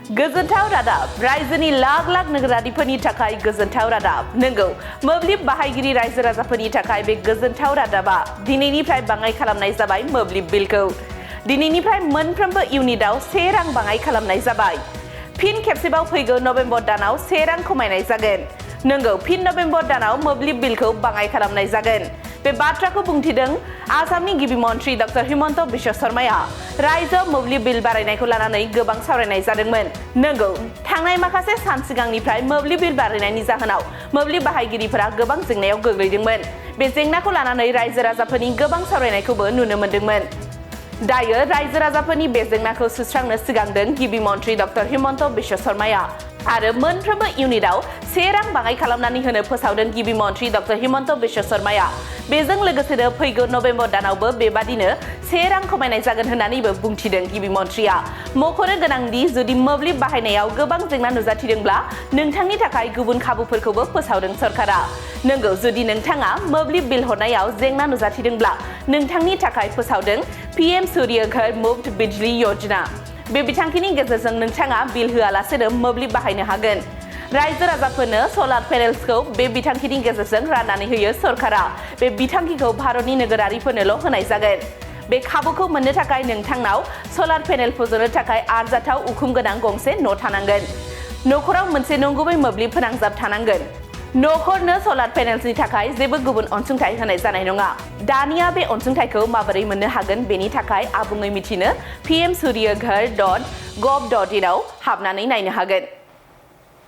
गोजोनथाव रादाब रायजोनि लाख लाख नोगोरारिफोरनि थाखाय गोजोनथाव रादाब नंगौ मोब्लिब बाहायगिरि रायजो राजाफोरनि थाखाय बे गोजोनथाव रादाबा दिनैनिफ्राय बाङाइ खालामनाय जाबाय मोब्लिब बिलखौ दिनैनिफ्राय मोनफ्रोमबो इउनिटआव 1 रां बाङाइ खालामनाय जाबाय फिन खेबसेबाव फैगौ नभेम्बर दानाव 1 रां खमायनाय जागोन नंगौ फिन नभेम्बर दानाव मोब्लिब बिलखौ बाङाइ खालामनाय जागोन बे बाथ्राखौ बुंथिदों आसामनि गिबि मन्थ्रि डक्टर हिमन्त बिश्व शर्माया रायजोआव मोब्लिब बिल बारायनायखौ लानानै गोबां सावरायनाय जादोंमोन नंगौ थांनाय माखासे सान सिगांनिफ्राय मोब्लिब बिल बारायनायनि जाहोनाव मोब्लिब बाहायगिरिफोरा गोबां जेंनायाव गोग्लैदोंमोन बे जेंनाखौ लानानै रायजो राजाफोरनि गोबां सावरायनायखौबो नुनो मोन्दोंमोन दायो रायजो राजाफोरनि बे जेंनाखौ सुस्रांनो सिगांदों गिबि मन्थ्रि डक्टर हिमन्त बिश्व शर्माया आरो मोनफ्रोमबो इउनिटआव 1 रां बाङाइ खालामनानै होनो फोसावदों गिबि मन्थ्रि डक्टर हिमन्त बिश्व शर्माया बेजों लोगोसेनो फैगौ नभेम्बर दानावबो बेबादिनो 1 रां खमायनाय जागोन होननानैबो बुंथिदों गिबि मन्थ्रिया मख'नो गोनांदि जुदि मोब्लिब बाहायनायाव गोबां जेंना नुजाथिदोंब्ला नोंथांनि थाखाय गुबुन खाबुफोरखौबो फोसावदों सरकारा नंगौ जुदि नोंथाङा मोब्लिब बिल हरनायाव जेंना नुजाथिदोंब्ला नोंथांनि थाखाय फोसावदों पीएम सूर्य घर मुफ्त बिजली योजना बे बिथांखिनि गेजेरजों नोंथाङा बिल होआलासेनो मोब्लिब बाहायनो हागोन रायजो राजाफोरनो सलार पेनेल्सखौ बे बिथांखिनि गेजेरजों राननानै होयो सरकारा बे बिथांखिखौ भारतनि नोगोरारिफोरनोल' होनाय जागोन बे खाबुखौ मोननो थाखाय नोंथांनाव सलार पेनेल फज'नो थाखाय आरजाथाव उखुम गोनां गंसे न' थानांगोन न'खराव मोनसे नंगुबै मोब्लिब फोनांजाब थानांगोन न'खरनो सलार पेनेल्सनि थाखाय जेबो गुबुन अनसुंथाइ होनाय जानाय नङा दानिया बे अनसुंथाइखौ माबोरै मोननो हागोन बेनि थाखाय आबुङै मिथिनो pmsuryaghar.gov.in आव हाबनानै नायनो हागोन